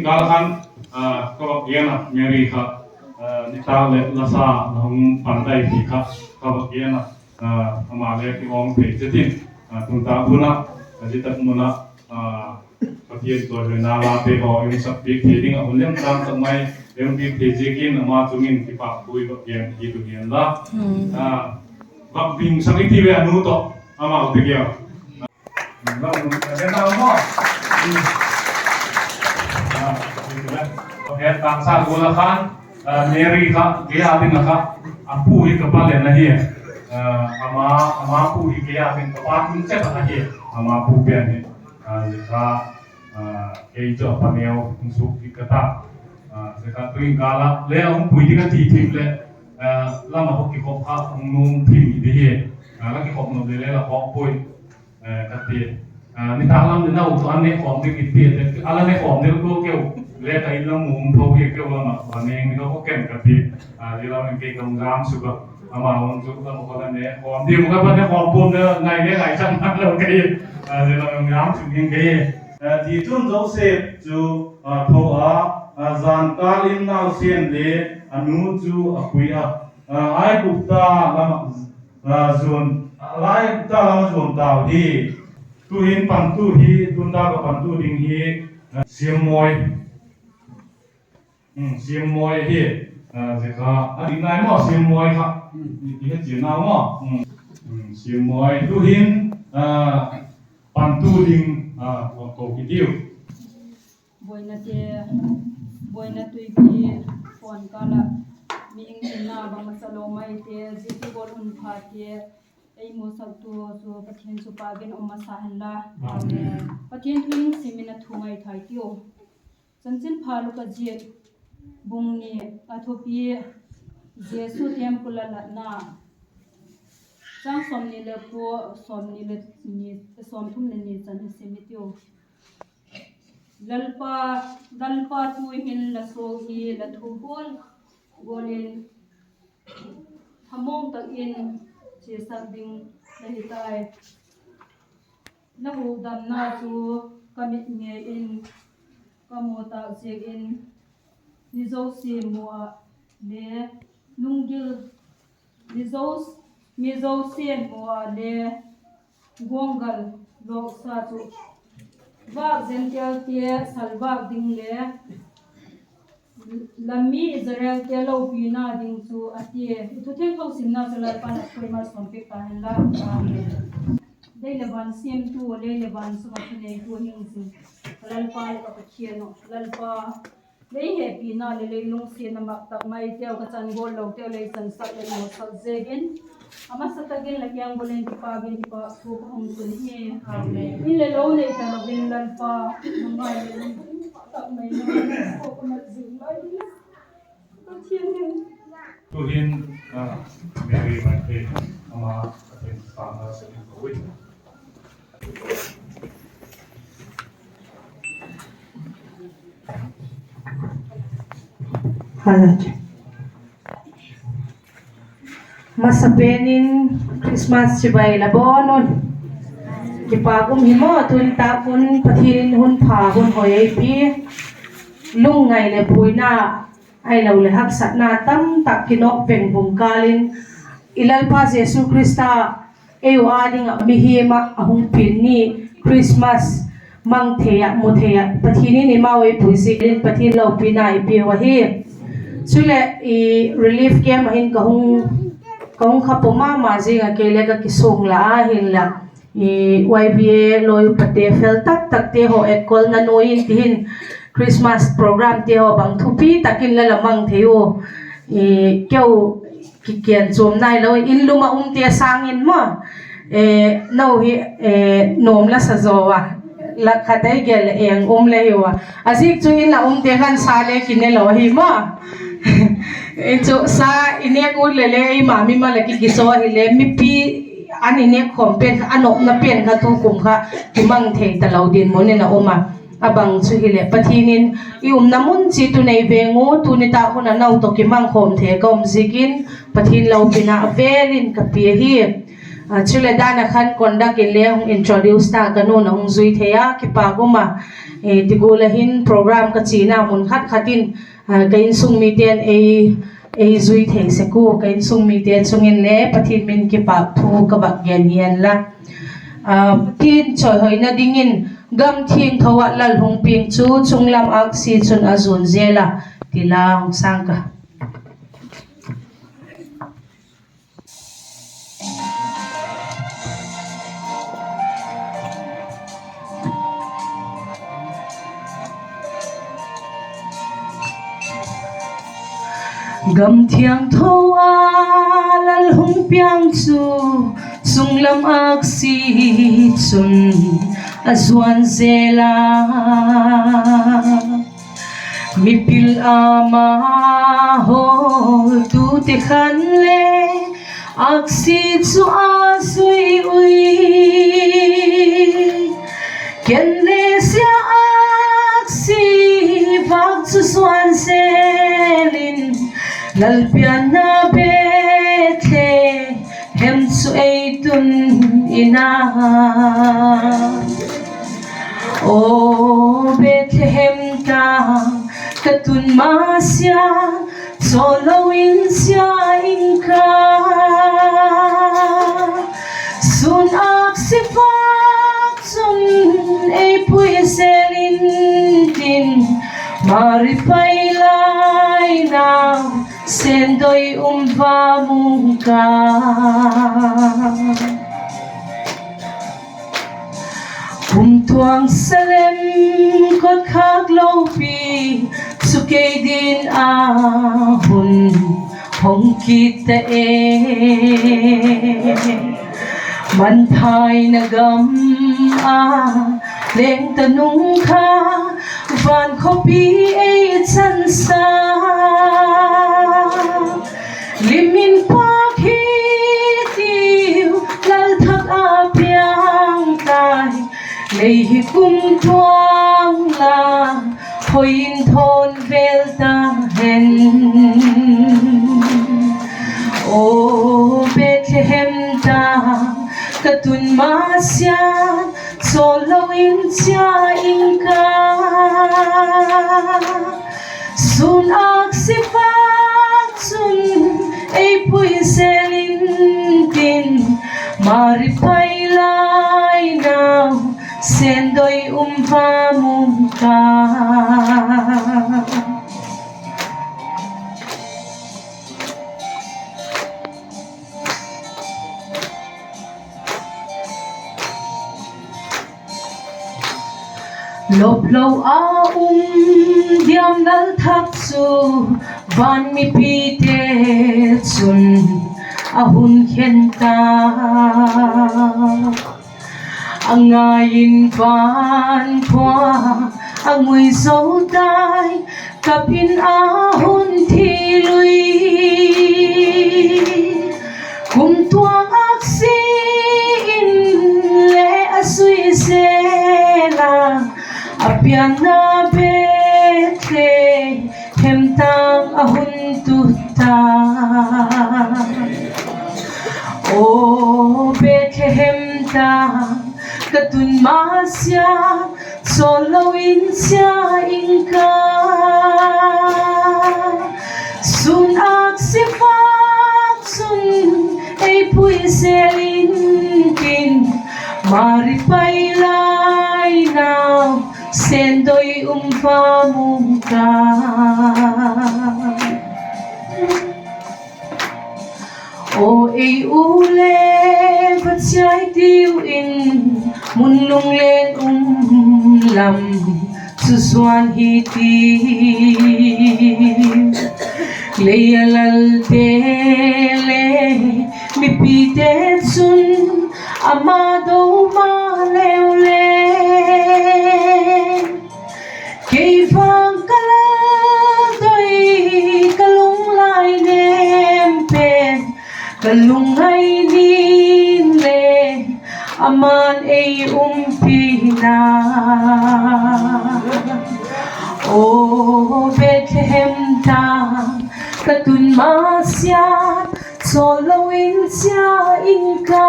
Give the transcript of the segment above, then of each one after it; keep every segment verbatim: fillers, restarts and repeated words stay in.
Kal khan ka vak gen a, Mary kha nitâk leh la sa la hung pan tai ti kha ka vak gen a, ama le ki awng thei chet in, tun tak hun ah zia tak mun ah Pathian chawihoina late haw ei hung sak piak thei ding ah hun lem tang tak mai ei hung piak thei ziakin ama chung in kipâk thu i vak gen hi tu hian la, vak dingsak i ti ve a nu tawh amau te gel. He tangsa gual a khan Mary kha kei â ding a kha a pu hi ka pa len ahi. Ama, ama pu hi kei â ding ka pa tung chet ahi. Ama pu pen hi zia kha kei chu a paneu hung suak kit ka ta. Zia kha tu'hin kâl ah le a hung pui ding a ti thip leh lam ah hung kikhop kha hung nuam thim hi di hi. La kikhop nop le le la khawk puai ka ti. Nitâk lam ni nau tawh a nekhawm ding i ti, a la nekhawm ding ua keu le ka in lam um tho hi keu lam ah a neng ni ka khawk ken ka ti. Zia lam in kei ka hung jam suk a, amau chu lam ah ka la nekhawm ding ka pa nekhawm puam le ngai le ngai chang nak lo kei. Zia lam in jam suk ding kei. Tichun Joseph chu tho a, jankâl in nausen le a nu chu a pui a, Aigupta lam ah zuan, Aigupta lam ah zuan tau hi. Tu'hin pantu hi, tun tak ah pantu ding hi Siammawi, Siammawi hi. Zia kha a dik nai maw, Siammawi kha? I he chian nau maw? Siammawi tu'hin pantu ding ko i tiu. Buaina te, buaina tuipi, phone kâl ah mi engtinna bang masa lo mai te, zia ti gual hun pha te ei musaktu chu Pathian chu pâk in um masa hen la. Pathian thu in sim in a thu ngaithai tiu. Chanchinpha Luka ziak bung ni, a thupi Jesu temple ah latna, chang sawmni le kua, sawmni le ni, sawmthum le ni chan hi sim i tiu. Lalpa, Lalpa tu'hin la suak hi la thu gual gual in thamawng tak in chiasak ding la hi tai. La hukdamna chu ka mit ngei in ka mu tak ziak in, mi zosia mu ah le lunggil, mi zo, mi zosia mu ah le guanggal lawksa chu vâk Gentailte salvâk ding le la mi Israelte lopina ding chu a tia. I thu thiangtho simna chu Lalpa'n a poi malsawm piak ta hen la. Lei leh van siamtu, lei leh van sung ah thuneitu hing zing ka Lalpa leh ka Pathian aw, Lalpa, lei hepina leh lei lungsiatna mak tak maiteu, ka chan gual loteu lei chansak leh musak ziakin, a masa tak in la kiang bul in kipâk in kipâk thu ka hung tun hi. In leh lo nei ta lo in Lalpa, ngai leh tak mai na ka mat zing mai in, Pathian in. Tu'hin Mary Vaiphei, ama Pathian sâng a sa in ko in. Masapen in Christmas chibai la bawn un. Kipâk um hi maw, tun tak hun Pathian in hun pha hun hoi ei pia, lungngai leh buaina ahiloleh haksatna tamtak kinawk peng bung kâl in, i Lalpa Jesu Khrista ei u â ding ah mihing ah a hung pian ni Christmas mang thei ah, mu thei ah Pathian in eimau ei pui ziakin Pathian lopina i piau ahi. Chuleh relief camp ah hin ka hung kha pua ma ma zing ah, kei le ka kisuang la a hinla, YVA lawi upate fel tak takte haw etkolna nuai in tihin Christmas programte haw bang thupi tak in la la mang thei u. Keu kikian chuam nailo in lum ah umte sâng in maw, no hi nuam la sa zaw a, lak khat ei gel leh eng um le hiu a. A ziak chu in la umte khan sa le kine lo ahi maw. Chu sa i nêk ut leh le eima mimal ah kikisaw ahile mipi an i nêk khawm pen kha, a nopna pen kha tukum kha kimang thei talo dinmun in a um a. A bang chu hileh Pathian in i umna mun chiat un ei veng u, tuni tak hun a no tawh kimang khawm thei ka um ziakin Pathian lopina a vêl in ka pia hi. Chuleh dan a khan conduct in le hung introduce ta, ka nu'n a hung zui thei a, kipâk um a. Ti gual a hin program ka chiana mun khat khat in ka insung mite'n ei zui thei sek ua, ka insung mite chung in le Pathian min kipâk thu ka vak gen hi hen la. Pathian chawihoina dingin Gam Thiangtho ah Lal hung piang chu, chunglam âksi chun a zuan zel a, ti la hung sâng ka. Gam thiangtho a Lal hung piang chu, chunglam âksi chun a zuan zel a. Mipil ama hawltute khan le âksi chu a zui ui. Ken le sia âksi vâk chu zuan zel in, Lal pianna Bethlehem chu ei tun in a. Aw Bethlehem tâng, ka tun ma siat, chawllo in chia ing ka. Sûn âksi vâk chun ei pui zel intin, Mari pai lai nau, sendoi um va mu ka. Kumtuang Salem kotkhâk lopi chu kei dingin a hun hong kit ta e. Manthaina gam a leng ta nung kha, van khawpi ei chansa. Lim in pâk hi tiu, Lal thak a piang tai, lei hi kumtuang la, hoi in thawn vel ta hen. Aw Bethlehem tâng, ka tun ma siat, chawllo in chia ing ka. Sûn âksi vâk chun ei pui zel intin, Mari pai lai nau, sendoi um va mu ka. Loplo a um diam Lal thak chu, van mipite chun a hun khen ta. A ngai in van khua a ngui zo tai, kap in a hun thi lui. Kumtuang âksi in le a zui zel a, a pianna Bethlehem tâng a hun tut ta. Aw Bethlehem tâng, ka tun ma siat, chawllo in chia ing ka. Sûn âksi vâk chun ei pui zel intin, Mari pai lai nau, sendoi um va mu ka. Aw ei u le va chiai tiu in, mun lunglen um lam chu zuan hi ti. Lei a lalte le mipite chun ama do ma leu le, kei vang ka Lal doi ka lunglai nem pen, ka lungngai ning le, ama'n ei umpi na. Aw Bethlehem tâng, ka tun ma siat, Sawllo in chia in ka,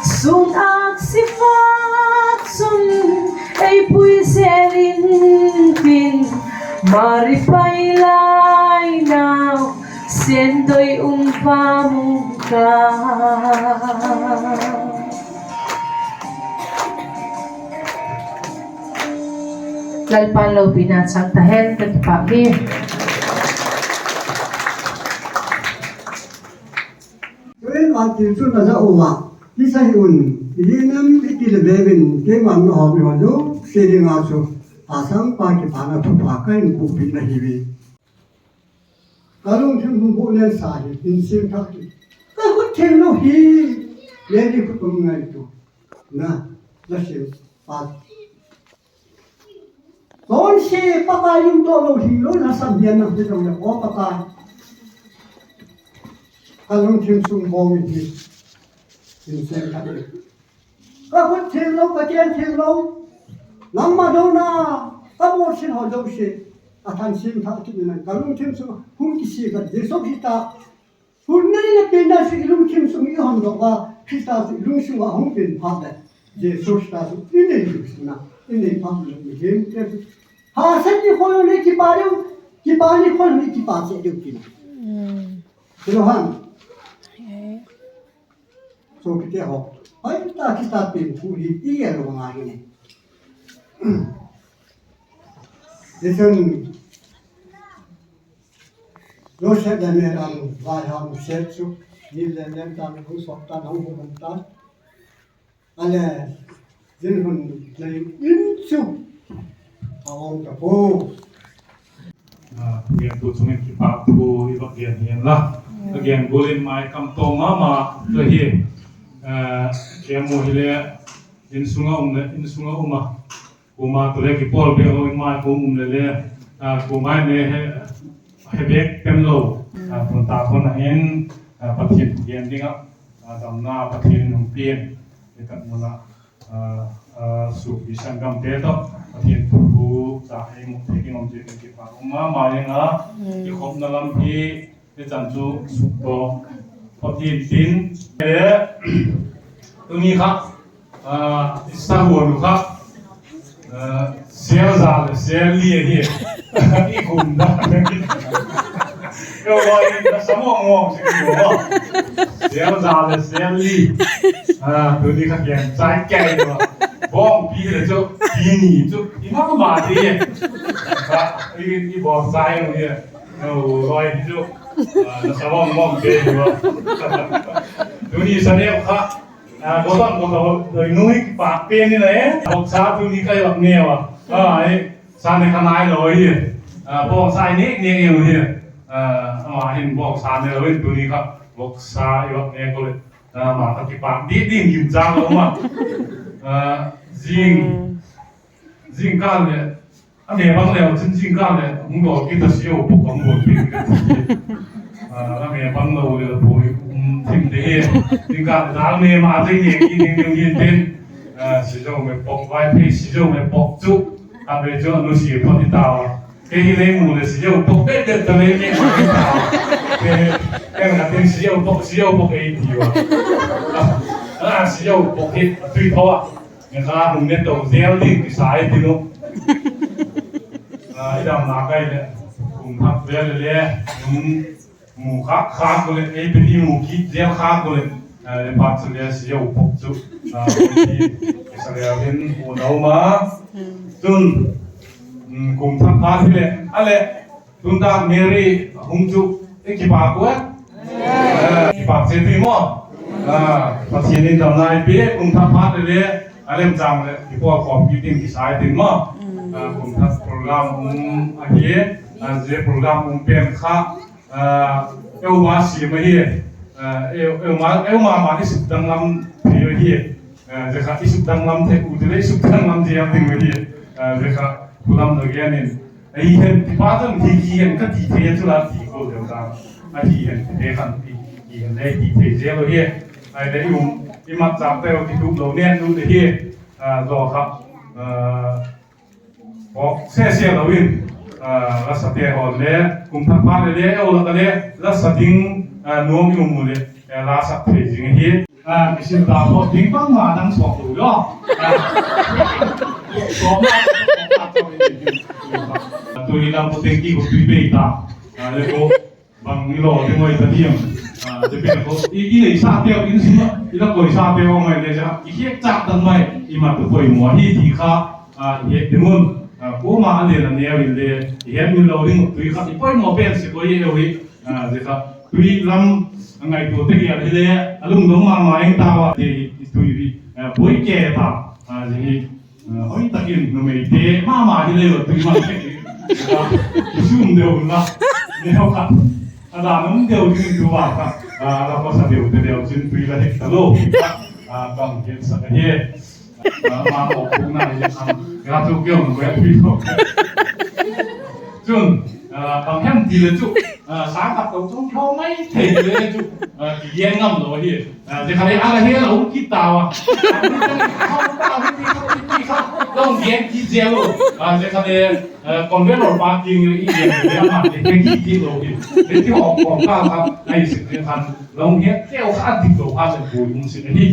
sun âksi vâk chun ei pui zel intin, Mari pai lai nau, sendoi um pa mu ka. Lalpa'n lopina chang ta hen, ka kipâk hi. Tu'in vantil chun a za ua, kisa hi un, i nam i ti le vevin, keima'n na hawm i haw zosia ding a chu, a sâng pa kipâkna thupha ka in bûkpina hi ve. Ka lungthim hung bu len sa hi, in sim thak hi. Ka khut thil lo hi, le di khut um ngai tu. Na, la sim pa. Kon si Pakai lungto lo hi lo na sam hian na hi lo le aw Pakai. Ka lungthim sung bawng hi, in sem khat le. Ka khut thil lo, ka kiang thil lo. Nangma dona, ka mawlsin haw zosia. A than sim thak kit in ka lungthim sung hung kisia ka Jesu Khrista. Hun nei le pen na si i lungthim sung i hon dok a, Khrista chu i lungsung ah hung pen phat le. Jesu Khrista chu i nei lungsung na, i nei phat le i hem te chu. Ha sen ni khol ni kipa deu, kipa ni khol ni kipa che deu kin. Silo han. Sopite haw. Hoi ta Khrista pen thu hi i el lo ngai ni. Listen. Joseph le Mary ang vaiham set chu, ni le len tan hung sawp tan hung hum tan. A le, zin hun nei in chu a om ta pu. A, gen tu chung in kipak thu i vak gen hian la. A gen gual in mai kam to ma ma la hi. A, kemu hi le, in sung a um le, in sung a um a. Kuama tu le kipawl bek lo in mai kum um le le, a, kuama ne he, he bek tem lo, a, tun ta khon a hin, a, Pathian thu gen ding a, a, damna Pathian in hung pian, i tak mun a, a, a, suapi sanggamte tawh, Pathian thu ta ei mu thei ding um ti kipak um ma ma ing a, i khopna lam hi, Hichan chu sukdaw phot hi'ntin, e, tuni kha, a, i sahuan u kha, a, sel za le sel li ahi. I kum da. Ka va in ka sa mawng mawng si ki lo. Sel za le sel li. A, tuni kha kiang chai kei lo. Bawngpi le chu, pi ni chu, i ma ma ti. Ka, i, i bawngchai u hi. Ka u roi hi chu. A, na sa mawng mawng te hi a. Tuni sa neu kha, a, gawtang gawtang doi nu hi kipak pen ni la e. Voksa tuni ka i vak neu a. A, e, sa ne kha nai lo hi. A, voksa i ne ne neu hi. A, ama hin voksa ne lo hi tuni kha. Voksa i vak ne ko le. A, ama kha kipak di di ngim chang lo ma. A, zing, zingkal le. A me bang leu chin zingkal le hung dawl kit a si u pok a hung dawl kit. A, a me bang lo le pui, um, thim te hi. Zingkal le dal me ma te nge ki ding ding hin tin. A, si zo me pok vai phei si zo me pok chu. A be chu a nu si pok ti ta. Kei hi le mu le si zo pok bet bet ta le ke ma ti ta. Ke, ke na tin si zo pok, si zo pok ei ti wa. A, si zo pok hi a tui tho a. Ni kha hung ne to zel ding kisa i ti nu. A, i dam na kai le, kum thak vel le, hung mu khak khak u le, ei pe ti mu kit zel khak u le, a, le phat chu le si zo pok chu. A, ti, kisa le hin u nau ma. Chun, um, kum thak phat hi le, a le, Tun ta Mary hung chu i kipak u e. Eh, kipak che ti maw. Ah, Pathian in damna ei pe, kum thak phat le le, a lemchang le, i pawlkhawm kit ding kisai tin maw. Ah, kum thak program um ahi, ah, zia program um pen kha, ah, eu ma siam ahi, ah, eu, eu ma, eu ma ma i sukdanglam thei ahi, ah, zia kha i sukdanglam thei u ti le i sukdanglam thei ding ahi, ah, zia kha program lo gen in, Ahi hen, tipa chun hi, hi hen ka ti thei a chu la ti ko deu ta. Ahi hen, ti thei khan ti, hi hen le ti thei zel lo hi. Ahile i um, i mat chak te lo ti tuk lo nen nu te hi. A, zo kha, a, bawk se se lo in. Ah, la sate haw le, kum thak pha le le, eu la ka le, la sa ding, ah, nuam i um u le, eh, la sak thei zing ahi. Ah, kisil ta pawt ding bangma dang suak lo lo. Ah, sawm a, sawm a, sawm a, sawm a. Tui lam pu teng ki ko tui bei ta. Ah, le ko, bang i lo ding oi ta diam. Ah, te pen ko, i, i nei sa teu, i, i la koi sa teu mai le ja, i hiak chak tan mai, i ma tu koi mo hi ti kha, ah, i het ding un. Ah, ko ma a le na neu in le, i het min lo ding tui kha, i poimaw pen si ko i eu hi. Ah, zia kha tui lam a ngaitua te kial hile, a lungdong ma ma eng ta ua te i tui hi, ah, boi ke ta, ah, zia hi, ah, hoi takin numeite ma ma hile lo tui mang te ki, ah, i sum deu la, neu kha, a dan um deu ding tu va kha, ah, la ko sa deu te deu chin tui la hek ta lo, ah, bang het sa ka hi. Ah, ma ko pu na hi khan, ka tu keu nu ka tui lo. Chun, ah, bang hem ti le chu, ah, sâng khat to chung tho mai thei le chu, ah, kigen ngam lo hi. Ah, zia kha le a la hi la um kit ta ua. Kha ta hi ti kha, ti kha, long gen kit zia lo. Ah, zia kha le, ah, convenor pa kiang i gen le ama le, le kit ti lo hi. Le ti hawk hawk ka kha, ai sik le khan. Long hiat keu kha dik lo kha le bui um sin ahi.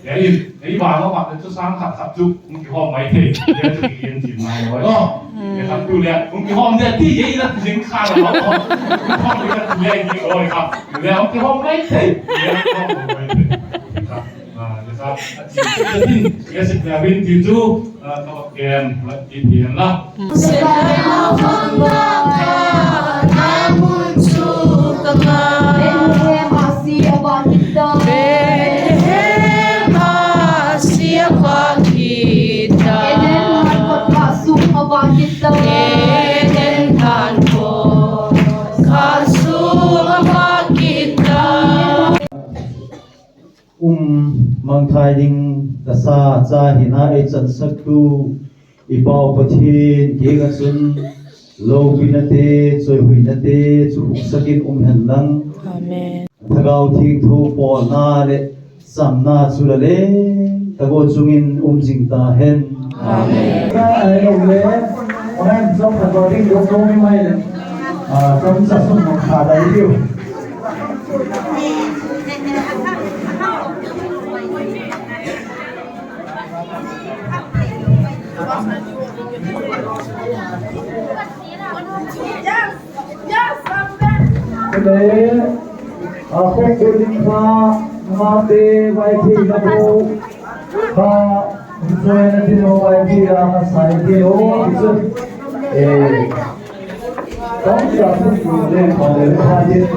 Ya in, ei ba lo ma chu sâng khat khat chu, um kihawm mai thei. Ya chu kigen chin mai lo. Lo. Ya khat tu le, um kihawm de ti, ei la zing kha lo. Um kihawm de ti le ki lo kha. Le um kihawm mai thei. Ya kihawm mai thei. Kha. Ah, ya kha. A chi, a chi, ya sik le win ti chu, ah, ka kem, la ti ti la. Um mangthai ding tasa cha hina ei chansaktu i Pau Pathian kiang ah chun lopinate, chawihuinate chu huksak in um hen lang. Amen. Thagau Thiangtho pawlna leh chamna chu la leng tak ua chung in um zing ta hen. Amen. Ka ai lo le, ahem, zong khat lo ding dong dong mai le. Ah, chomcha sung mangthai dai diu. Yes, yes, amen. Amen. A khawk bul ding kha, nungakte vai thei na po kha, hung soi na tin lo vai thei a kha sai thei lo, i chu. Eh, tawng sia sun tu le kha le kha ding.